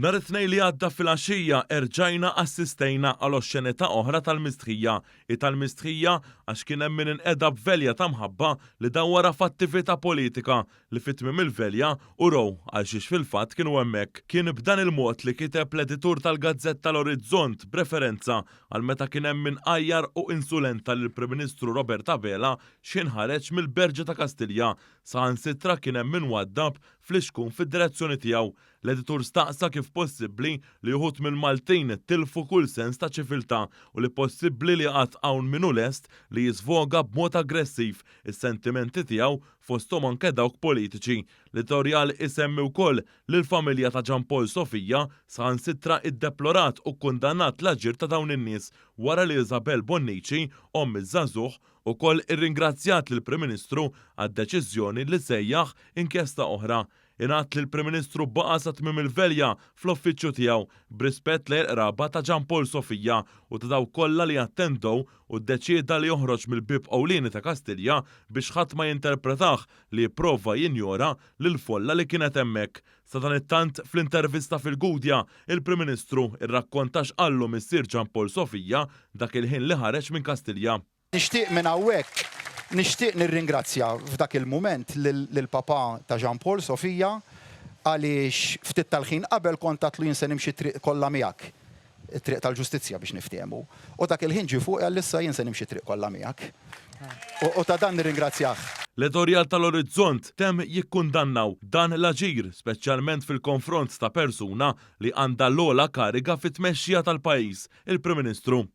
Nhar it-Tnejn li għadda filgħaxija erġajna assistejna għal oxxenità oħra tal-mistħija. Hi tal-mistħija għax kien hemm min inqeda b'velja ta' mħabba li dawwarha f'attività politika li fi tmiem il-velja urew għal xiex fil-fatt kienu hemmhekk. Kien b'dan il-mod li kiteb l-editur tal-gazzetta L-Orizzont b'referenza għal meta kien hemm min għajjar u insulenta lill-Prim Ministru Robert Abela x'ħin ħareġ mill-Berġa ta' Kastilja. Saħansitra kien hemm min waddab flixkun fid-direzzjoni tiegħu. L-editur staqsa kif possibbli li uħud mill-Maltin tilfu kull sens ta' ċiviltà u li possibbli li għad hawn min hu lest li jiżvoga b'mod aggressiv is-sentimenti tiegħu fosthom anke dawk politiċi. L-editorjal isemmi wkoll li l-familja ta' Jean Paul Sofia saħansitra iddeplorat u kkundannat l-aġir ta' dawn in-nies wara li Isabelle Bonnici, omm iż-żagħżugħ, ukoll irringrazzjat lill-Prim Ministru għad-deċiżjoni li sejjaħ inkjesta oħra. Ingħad li l-Prim Ministru baqa' sa tmiem il-velja fl-uffiċċju tiegħu b'rispett lejn il-qraba ta' Jean Paul Sofia u ta' dawk kollha li attendew u ddeċieda li joħroġ mill-bieb ewlieni ta' Kastilja biex ħadd ma jinterpretah li jipprova jinjora lill-folla li kienet hemmhekk. Sadanittant, fl-intervista fil-Gudja, il-Prim Ministru rrakkonta x'qallu missier Jean Paul Sofia dak il-ħin li ħareġ minn Kastilja. Nixtieq minn hawnhekk nixtieq nirringrazzja f'dak il-mument lill-papà ta' Jean Paul, Sofia, għaliex ftit tal-ħin qabel kont għadtlu jien se nimxi t-triq kollha miegħek, it-triq tal-ġustizzja biex niftehmu. U dak il-ħin ġie fuqi qalli issa jien se nimxi t-triq kollha miegħek. U ta' dan nirringrazzjah. L-editorjal tal-Orizzont temm jikkundannaw dan l-aġir, speċjalment fil-konfront ta' persuna li għandha l-ogħla kariga fit-tmexxija tal-pajjiż, il-Prim Ministru.